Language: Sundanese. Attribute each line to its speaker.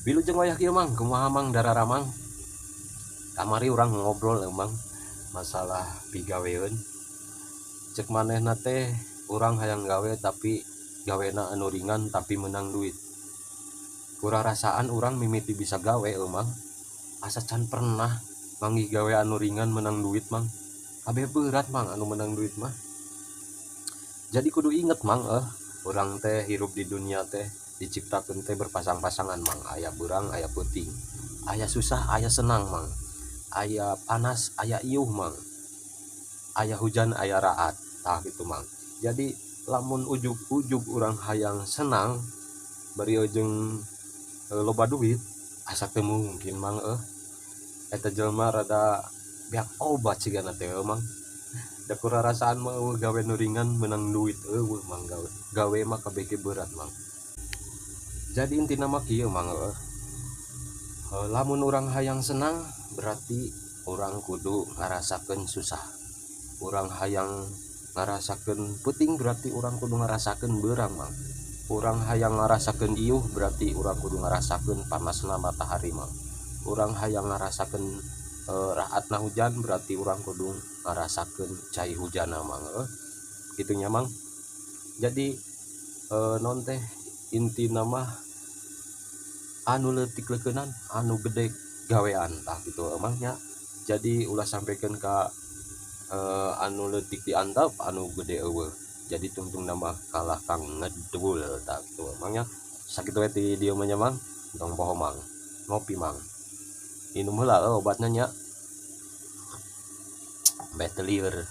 Speaker 1: Wilujeng wayah kieu, Mang. Kumaha, Mang, dararamang? Kamari urang ngobrol, Mang, masalah pigaweun. Cek manehna teh urang hayang gawe, tapi gawena anu ringan tapi menang duit. Kurarasaan urang mimiti bisa gawe, Mang, asa can pernah manggih gawe anu ringan menang duit, Mang. Kabeh berat, Mang, anu menang duit mah. Jadi kudu inget, Mang, urang teh hirup di dunia teh diciptakeun teh berpasang-pasangan, Mang. Aya beurang, aya peuting, aya susah, aya senang, Mang, aya panas, aya iuh, Mang, aya hujan, aya raat. Tah, gitu, Mang. Jadi lamun ujug-ujug urang hayang senang bari jeung loba duit, asa teu mungkin, Mang. Eta jelema rada beak obat sigana teh, Mang. Da kurarasaan mah euweuh gawe nu ringan menang duit, euweuh, Mang. Gawe gawe mah kabeh ge berat, Mang. Jadi intina mah kieu, Mang, lamun urang hayang senang, berarti urang kudu ngarasakeun susah. Urang hayang ngarasakeun peuting, berarti urang kudu ngarasakeun beurang, Mang. Urang hayang ngarasakeun iuh, berarti urang kudu ngarasakeun panasna matahari, Mang. Urang hayang ngarasakeun raatna hujan, berarti urang kudu ngarasakeun cai hujanna, Mang. Kitu nya, Mang. Jadi naon teh, intina mah anu leutik leukeunan, anu gede gawean. Tah, kitu, Mang, nya. Jadi ulah sampekeun ka anu leutik diantep, anu gede euweuh. Jadi tungtungna mah kalah kang ngedul. Tah, kitu, Mang, nya. Sakitu we ti dieu mah nya, Mang. Tong poho, Mang, ngopi, Mang. Minum heula obatna nya, beh teu lieur.